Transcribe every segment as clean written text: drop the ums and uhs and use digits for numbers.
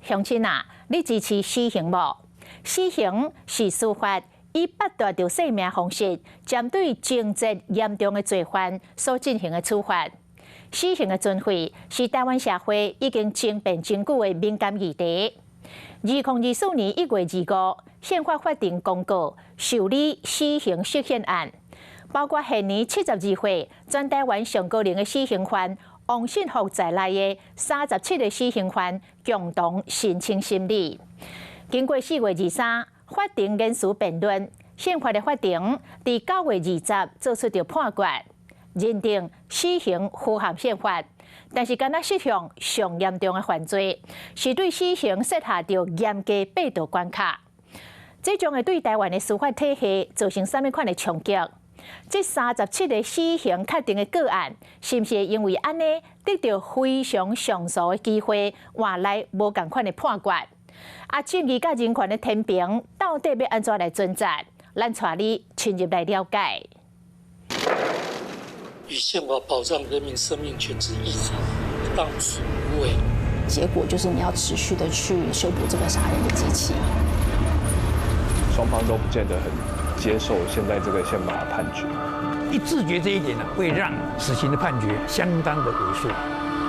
鄉親啊，你支持死刑無？死刑是司法以剝奪著生命方式，針對情節嚴重的罪犯所進行的處罰。死刑的存廢是台灣社會已經爭辯真久的敏感議題。2024年1月25，憲法法庭公告受理死刑釋憲案，包括現年72歲、全台灣上高齡的死刑犯王信福在內的37個死刑犯共同申請審理。經過4月23，法庭言詞辯論，憲法的法庭佇9月20做出著判決，認定死刑符合憲法，但是干焦適用上嚴重的犯罪，是對死刑設下著嚴格八道關卡。這將會對台灣的司法體系造成啥物款的衝擊？這37個死刑確定的個案，是毋是因為按呢得著非常上訴的機會，換來無仝款的判決？啊，正義佮人權的天平到底欲按怎來抉擇？咱帶你深入來了解。與憲法保障人民生命權之意旨，當屬無違。結果就是你要持續的去修補這個殺人的機器。雙方都不見得很接受現在這個憲法判決。一自覺這一點呢，會讓死刑的判決相當的萎縮。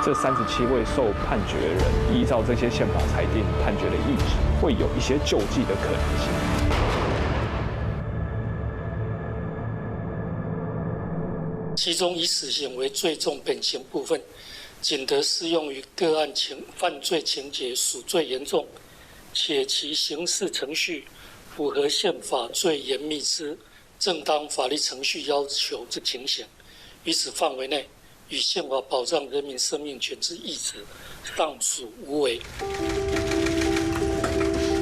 這37位受判決的人，依照這些憲法裁定判決的意志，會有一些救濟的可能性。其中以死刑為最重本刑部分，僅得適用於個案情犯罪情節屬最嚴重，且其刑事程序符合憲法最嚴密之正當法律程序要求之情形。於此範圍內，與憲法保障人民生命權之意旨，當屬無違。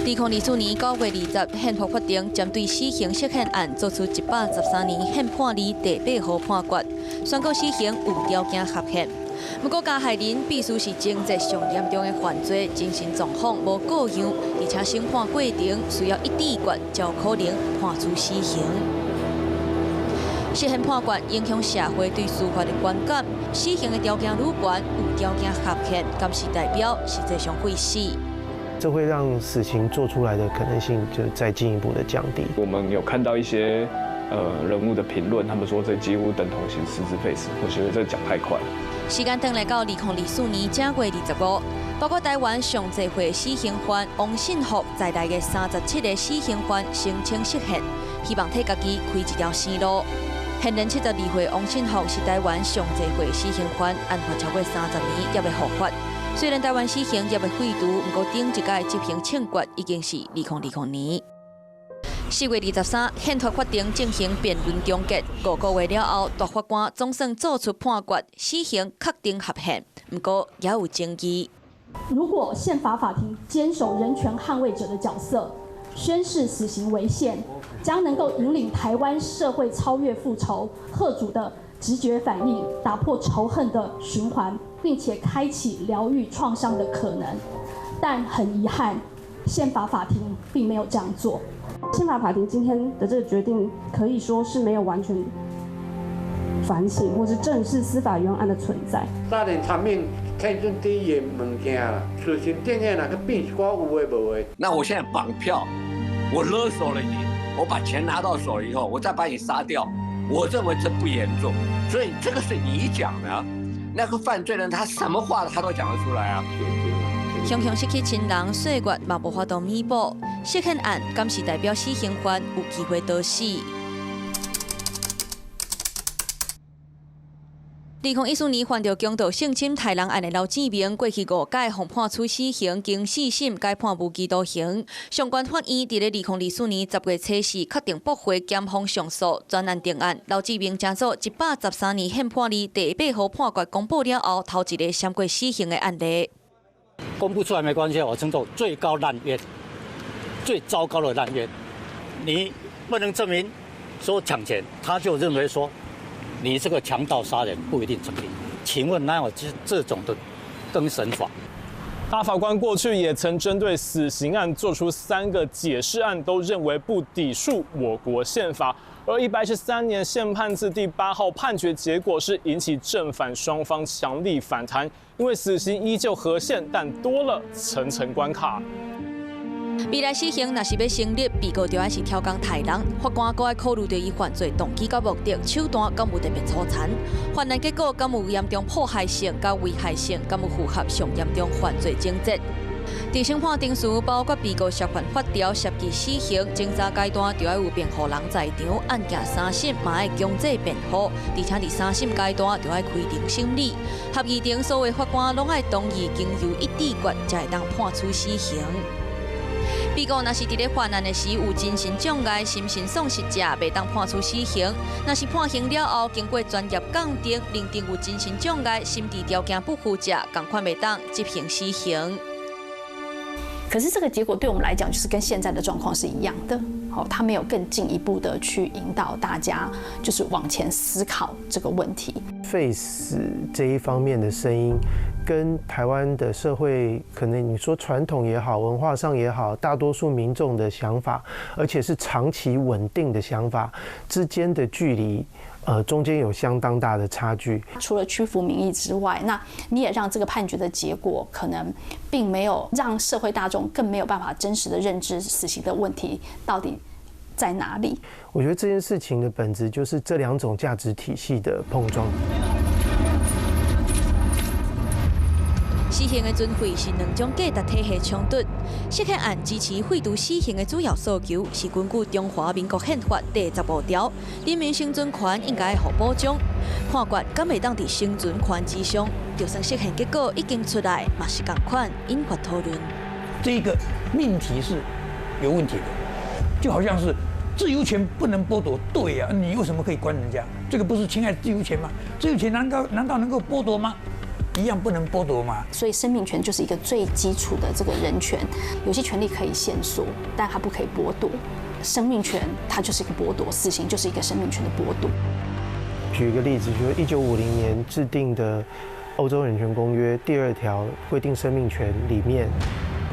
2024年9月20，憲法法庭針對死刑釋憲案作出113年憲判例第八號判決，宣告死刑有條件合憲。不過加害人必須是情節上嚴重的犯罪，精神狀況無過樣，而且審判過程需要一致決，才有可能判處死刑。釋憲判決影響社會對司法的觀感，死刑的條件愈懸，有條件合憲，敢是代表實際上會死？這會讓死刑做出來的可能性就再進一步的降低。我們有看到一些人物的評論，他們說這幾乎等同刑實質廢死，我覺得這講太快了。時間轉來到2024年正月25，包括台灣上濟歲死刑犯王信福在內的37個死刑犯申請釋憲，希望替家己開一條生路。現年72歲王信福是台灣上濟歲死刑犯，案發超過30年猶未伏法。雖然台灣死刑猶未廢除，毋過頂一擺執行槍決已經是2000年。4月23，憲法法庭進行辯論終結，5個月了後，大法官總算做出判決，死刑確定合憲。毋過也有爭議。如果憲法法庭堅守人權捍衛者的角色，宣示死刑違憲，將能夠引領台灣社會超越復仇、嚇阻的直覺反應，打破仇恨的循環，並且開啟療癒創傷的可能。但很遺憾，憲法法庭並沒有這樣做。憲法法庭今天的這個決定，可以說是沒有完全反省或是正視司法冤案的存在。殺人殘命天經地義的物件啦，事實定的若去變一寡有的無的。那我現在綁票，我勒索了你，我把錢拿到手以後，我再把你殺掉，我認為這不嚴重。所以這個是你講的，那個犯罪人他什麼話他都講得出來啊。雄雄失去親人，歲月嘛無法度彌補。釋憲案敢是代表死刑犯有機會逃死？2014年犯著強盜性侵刣人案的劉志明，過去五擺予判處死刑，經四審改判無期徒刑。上懸法院佇咧2024年10月初四確定駁回檢方上訴，全案定案。劉志明成做113年憲判例第八號判決公布了後，頭一个閃過死刑的案例。公布出來沒關係，我稱作最高爛冤，最糟糕的爛冤。你不能證明說搶錢，他就認為說你這個強盜殺人不一定成立。請問哪有這種的更審法？大法官过去也曾针对死刑案做出三个解释案，都认为不抵触我国宪法。而113年宪判字第8号判决结果是引起正反双方强力反弹，因为死刑依旧合宪，但多了层层关卡。未来死刑若是欲成立，被告就爱是超工刣人，法官阁爱考虑著伊犯罪动机佮目的、手段敢有特别粗残，犯案结果敢有严重破坏性佮危害性，敢有符合上严重犯罪情节。伫审判程序包括被告涉犯法条涉及死刑，侦查阶段就爱有辩护人在场，案件三审嘛爱强制辩护，而且伫三审阶段就爱开庭审理，合议庭所有法官拢爱同意经由一致决，才会当判处死刑。被告若是伫咧犯案的时有精神障碍、心神丧失者，袂当判处死刑；若是判刑了后，经过专业鉴定，认定有精神障碍、心智条件不符者，仝款袂当执行死刑。可是这个结果对我们来讲，就是跟现在的状况是一样的。好，他没有更进一步的去引导大家，就是往前思考这个问题。废死这一方面的声音，跟台湾的社会可能你说传统也好，文化上也好，大多数民众的想法，而且是长期稳定的想法之间的距离，中间有相当大的差距。除了屈服民意之外，那你也让这个判决的结果可能并没有让社会大众更没有办法真实的认知死刑的问题到底在哪里。我觉得这件事情的本质就是这两种价值体系的碰撞。死刑的存废是两种价值体系冲突。释宪案支持废除死刑的主要诉求是根据《中华民国宪法》第15条，人民生存权应该予保障。判决敢会当伫生存权之上？就算释宪结果已经出来，嘛是仝款引发讨论。这个命题是有问题的，就好像是自由权不能剥夺，对呀，你为什么可以关人家？这个不是侵害自由权吗？自由权难道能够剥夺吗？一样不能剥夺吗？所以生命权就是一个最基础的这个人权，有些权利可以限缩，但它不可以剥夺。生命权它就是一个剥夺，死刑就是一个生命权的剥夺。举一个例子，就是1950年制定的《欧洲人权公约》第二条规定生命权里面，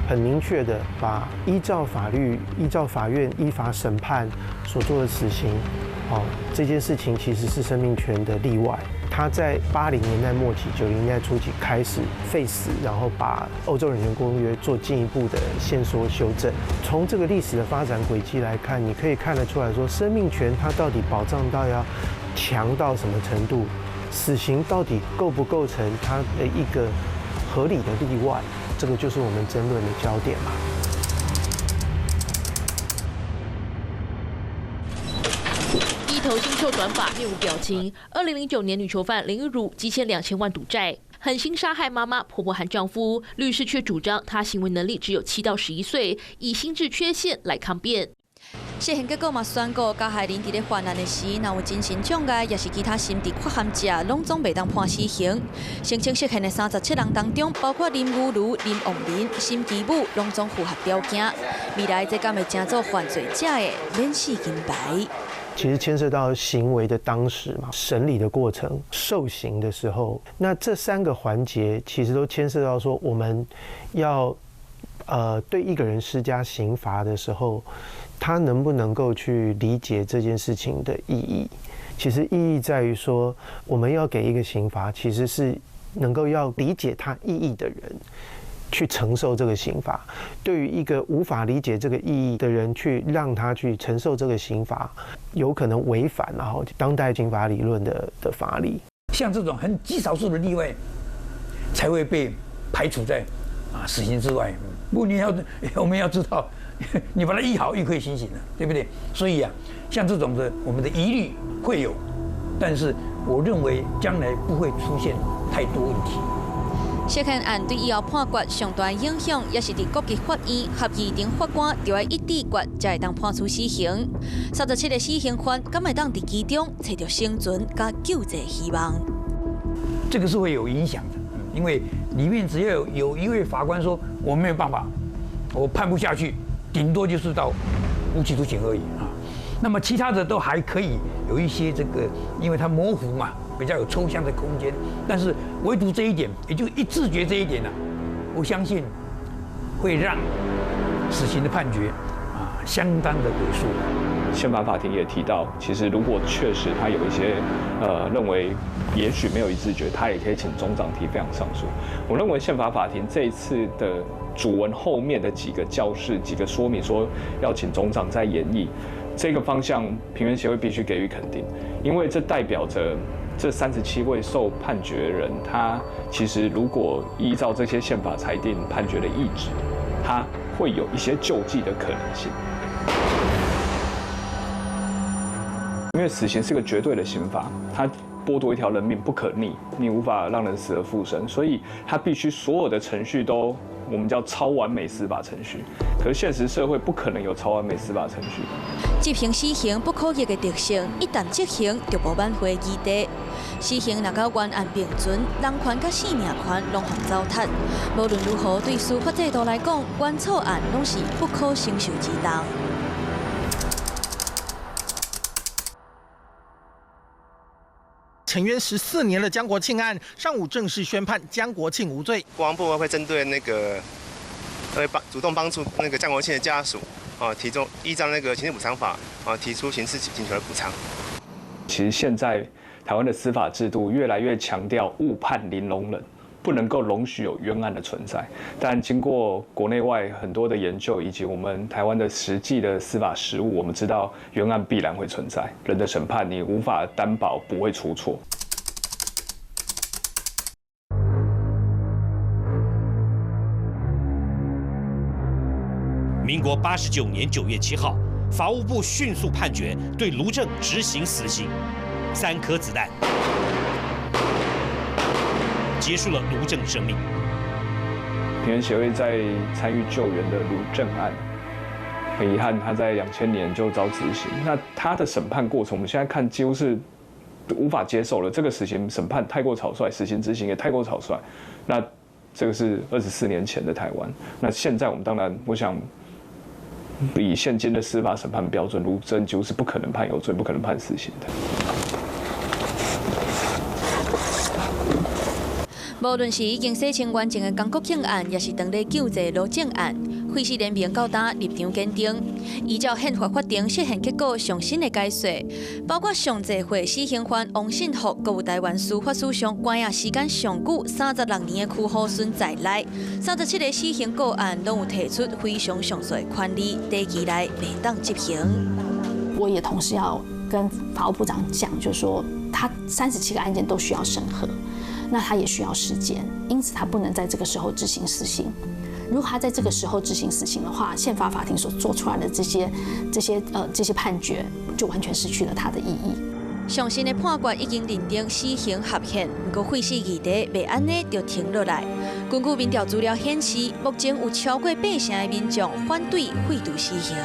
很明确的把依照法律、依照法院依法审判所做的死刑，哦，这件事情其实是生命权的例外。他在80年代末期、90年代初期开始废死，然后把欧洲人权公约做进一步的限缩修正。从这个历史的发展轨迹来看，你可以看得出来说，生命权它到底保障到要强到什么程度？死刑到底构不构成它的一个合理的例外？这个就是我们争论的焦点嘛。一头清秀短发，面无表情。2009年，女囚犯林玉如积欠2000万赌债，狠心杀害妈妈、婆婆和丈夫。律师却主张她行为能力只有7到11岁，以心智缺陷来抗辩。释宪结果嘛宣告，加害人伫咧犯案的时，若有精神障碍，抑是其他心智缺陷者，拢总袂当判死刑。申请释宪的37人当中，包括林玉如、林旺霖、沈其武，拢总符合条件。未来这敢会成做犯罪者的免死金牌？其实牵涉到行为的当时嘛，审理的过程、受刑的时候，那这三个环节其实都牵涉到说，我们要对一个人施加刑罚的时候，他能不能够去理解这件事情的意义？其实意义在于说，我们要给一个刑罚，其实是能够要理解它意义的人去承受这个刑罚。对于一个无法理解这个意义的人，去让他去承受这个刑罚，有可能违反然后当代刑法理论的法理。像这种很极少数的例外，才会被排除在死刑之外。不过我们要知道，你把它医好，又可以行刑了，对不对？所以啊，像这种的，我们的疑虑会有，但是我认为将来不会出现太多问题。释宪案对以后判决上大影响，也是伫各级法院合议庭法官就爱一致决，才会当判处死刑。37个死刑犯，敢会当伫其中揣著生存佮救济希望？这个是会有影响的，因为里面只要有一位法官说我没有办法，我判不下去，顶多就是到无期徒刑而已啊。那么其他的都还可以有一些这个，因为它模糊嘛，比较有抽象的空间。但是唯独这一点，也就一致决这一点呢，我相信会让死刑的判决啊相当的鬼祟。宪法法庭也提到，其实如果确实他有一些认为也许没有一致决，他也可以请总长提非常上诉。我认为宪法法庭这一次的主文后面的几个教示、几个说明，说要请总长再研议这个方向，平冤协会必须给予肯定，因为这代表着这37位受判决人，他其实如果依照这些宪法裁定判决的意志，他会有一些救济的可能性。因为死刑是个绝对的刑罚，它剥夺一条人命不可逆，你无法让人死而复生，所以它必须所有的程序都我们叫超完美司法程序。可是现实社会不可能有超完美司法程序。执行死刑不可逆的特性，一旦执行就无挽回余地。死刑若佮冤案并存，人权佮性命权拢予糟蹋。无论如何，对司法制度来讲，冤错案拢是不可承受之重。沉冤14年的江国庆案，上午正式宣判江国庆无罪。国防部会针对那个，会帮主动帮助那个江国庆的家属啊，提出依照那个刑事补偿法啊，提出刑事请求的补偿。其实现在台湾的司法制度越来越强调误判零容忍，不能够容许有冤案的存在。但经过国内外很多的研究，以及我们台湾的实际的司法实务，我们知道冤案必然会存在。人的审判你无法担保不会出错。民国89年9月7号，法务部迅速判决对卢正执行死刑，3颗子弹。结束了卢正生命。平冤协会在参与救援的卢正案，很遗憾，他在2000年就遭执行。那他的审判过程，我们现在看几乎是无法接受了。这个死刑审判太过草率，死刑执行也太过草率。那这个是24年前的台湾。那现在我们当然，我想以现今的司法审判标准，卢正几乎是不可能判有罪、不可能判死刑的。无论是已经洗清干净的江国庆案，也是当咧救济卢正案，废死联盟到今立场坚定，依照宪法法定释宪结果上新的解说，包括上济会死刑犯王信福，阁有台湾司法史上关押时间上久36年的屈福孙在内，37个死刑个案拢有提出非常上诉的权利，短期内袂当执行。我也同时要跟法务部长讲，就是说他37个案件都需要审核。那他也需要时间，因此他不能在这个时候执行死刑。如果他在这个时候执行死刑的话，宪法法庭所做出来的这些判决就完全失去了它的意义。上新的判决已经认定死刑合宪，不过废死议题袂按呢就停落来。根据民调资料显示，目前有超过8成的民众反对废除死刑。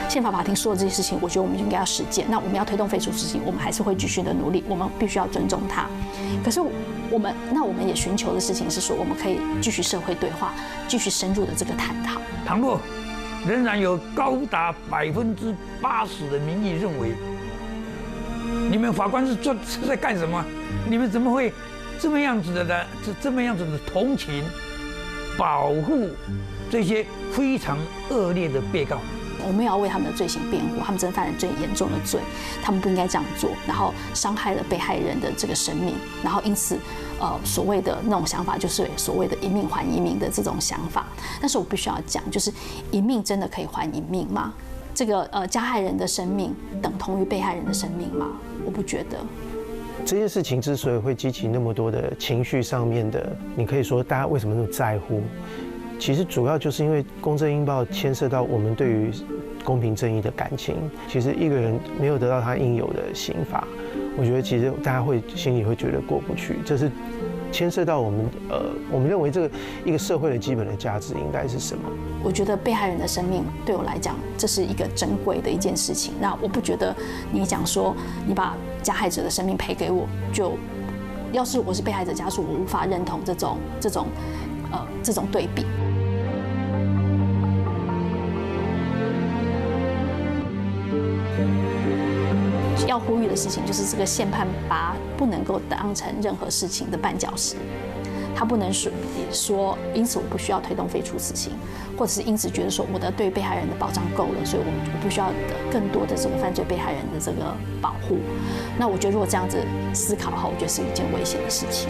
宪法法庭说的这些事情，我觉得我们就应该要实践。那我们要推动废除死刑，我们还是会继续的努力。我们必须要尊重它。可是我们也寻求的事情是说，我们可以继续社会对话，继续深入的这个探讨。倘若仍然有高达80%的民意认为，你们法官是在干什么？你们怎么会这么样子的呢？这么样子的同情、保护这些非常恶劣的被告？我们要为他们的罪行辩护，他们真的犯了最严重的罪，他们不应该这样做，然后伤害了被害人的这个生命，然后因此，所谓的那种想法就是所谓的一命还一命的这种想法。但是我必须要讲，就是一命真的可以还一命吗？这个加害人的生命等同于被害人的生命吗？我不觉得。这件事情之所以会激起那么多的情绪上面的，你可以说大家为什么那么在乎？其实主要就是因为公正应报牵涉到我们对于公平正义的感情。其实一个人没有得到他应有的刑罚，我觉得其实大家会心里会觉得过不去。这是牵涉到我们我们认为这个一个社会的基本的价值应该是什么？我觉得被害人的生命对我来讲，这是一个珍贵的一件事情。那我不觉得你讲说你把加害者的生命赔给我，就要是我是被害者家属，我无法认同这种对比。要呼吁的事情就是，这个宪判8不能够当成任何事情的绊脚石，他不能說說，因此我不需要推動廢除死刑，或者是因此覺得說我的對被害人的保障夠了，所以我不需要更多的這個犯罪被害人的這個保護。那我覺得如果這樣子思考的話，我覺得是一件危險的事情。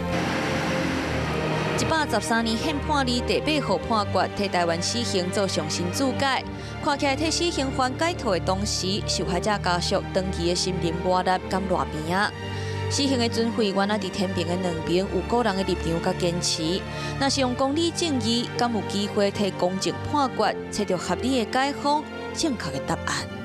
113年憲判字第八號判決，替台灣死刑做上新注解。看起來替死刑犯解脫的同時，受害者家屬長期的心靈磨難敢偌邊仔。死刑的尊廢，原來佇天平的兩邊有個人的立場佮堅持。若是用公理正義，敢有機會替公正判決，揣著合理的解方，正確的答案。